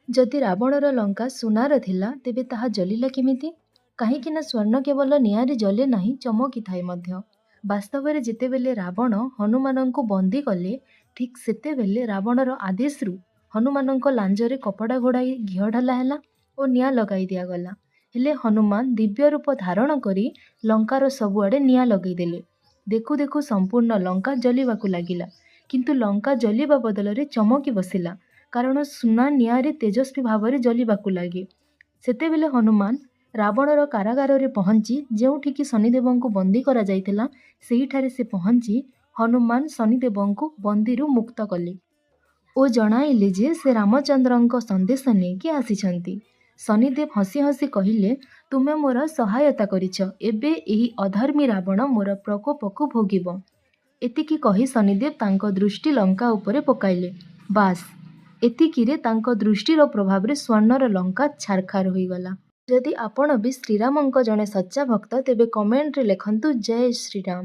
ଯଦି ରାବଣର ଲଙ୍କା ସୁନାର ଥିଲା, ତେବେ ତାହା ଜଳିଲା କେମିତି? କାହିଁକି ନା ସ୍ୱର୍ଣ୍ଣ କେବଳ ନିଆଁରେ ଜଳେ ନାହିଁ, ଚମକିଥାଏ ମଧ୍ୟ। ବାସ୍ତବରେ ଯେତେବେଳେ ରାବଣ ହନୁମାନଙ୍କୁ ବନ୍ଦୀ କଲେ, ଠିକ୍ ସେତେବେଳେ ରାବଣର ଆଦେଶରୁ ହନୁମାନଙ୍କ ଲାଞ୍ଜରେ କପଡ଼ା ଘୋଡ଼ାଇ ଘିଅ ଢଳା ହେଲା ଓ ନିଆଁ ଲଗାଇ ଦିଆଗଲା। ହେଲେ ହନୁମାନ ଦିବ୍ୟ ରୂପ ଧାରଣ କରି ଲଙ୍କାର ସବୁଆଡ଼େ ନିଆଁ ଲଗାଇଦେଲେ। ଦେଖୁ ଦେଖୁ ସମ୍ପୂର୍ଣ୍ଣ ଲଙ୍କା ଜଳିବାକୁ ଲାଗିଲା। କିନ୍ତୁ ଲଙ୍କା ଜଳିବା ବଦଳରେ ଚମକି ବସିଲା, କାରଣ ସୁନା ନିଆଁରେ ତେଜସ୍ୱୀ ଭାବରେ ଜଳିବାକୁ ଲାଗେ। ସେତେବେଳେ ହନୁମାନ ରାବଣର କାରାଗାରରେ ପହଞ୍ଚି, ଯେଉଁଠିକି ଶନିଦେବଙ୍କୁ ବନ୍ଦୀ କରାଯାଇଥିଲା, ସେହିଠାରେ ସେ ପହଞ୍ଚି ହନୁମାନ ଶନିଦେବଙ୍କୁ ବନ୍ଦୀରୁ ମୁକ୍ତ କଲେ ଓ ଜଣାଇଲେ ଯେ ସେ ରାମଚନ୍ଦ୍ରଙ୍କ ସନ୍ଦେଶ ନେଇକି ଆସିଛନ୍ତି। ଶନିଦେବ ହସି ହସି କହିଲେ, ତୁମେ ମୋର ସହାୟତା କରିଛ, ଏବେ ଏହି ଅଧର୍ମୀ ରାବଣ ମୋର ପ୍ରକୋପକୁ ଭୋଗିବ। ଏତିକି କହି ଶନିଦେବ ତାଙ୍କ ଦୃଷ୍ଟି ଲଙ୍କା ଉପରେ ପକାଇଲେ। ବାସ୍, ଏତିକିରେ ତାଙ୍କ ଦୃଷ୍ଟିର ପ୍ରଭାବରେ ସ୍ୱର୍ଣ୍ଣର ଲଙ୍କା ଛାରଖାର ହୋଇଗଲା। ଯଦି ଆପଣ ବି ଶ୍ରୀରାମଙ୍କ ଜଣେ ସଚ୍ଚା ଭକ୍ତ, ତେବେ କମେଣ୍ଟରେ ଲେଖନ୍ତୁ ଜୟ ଶ୍ରୀରାମ।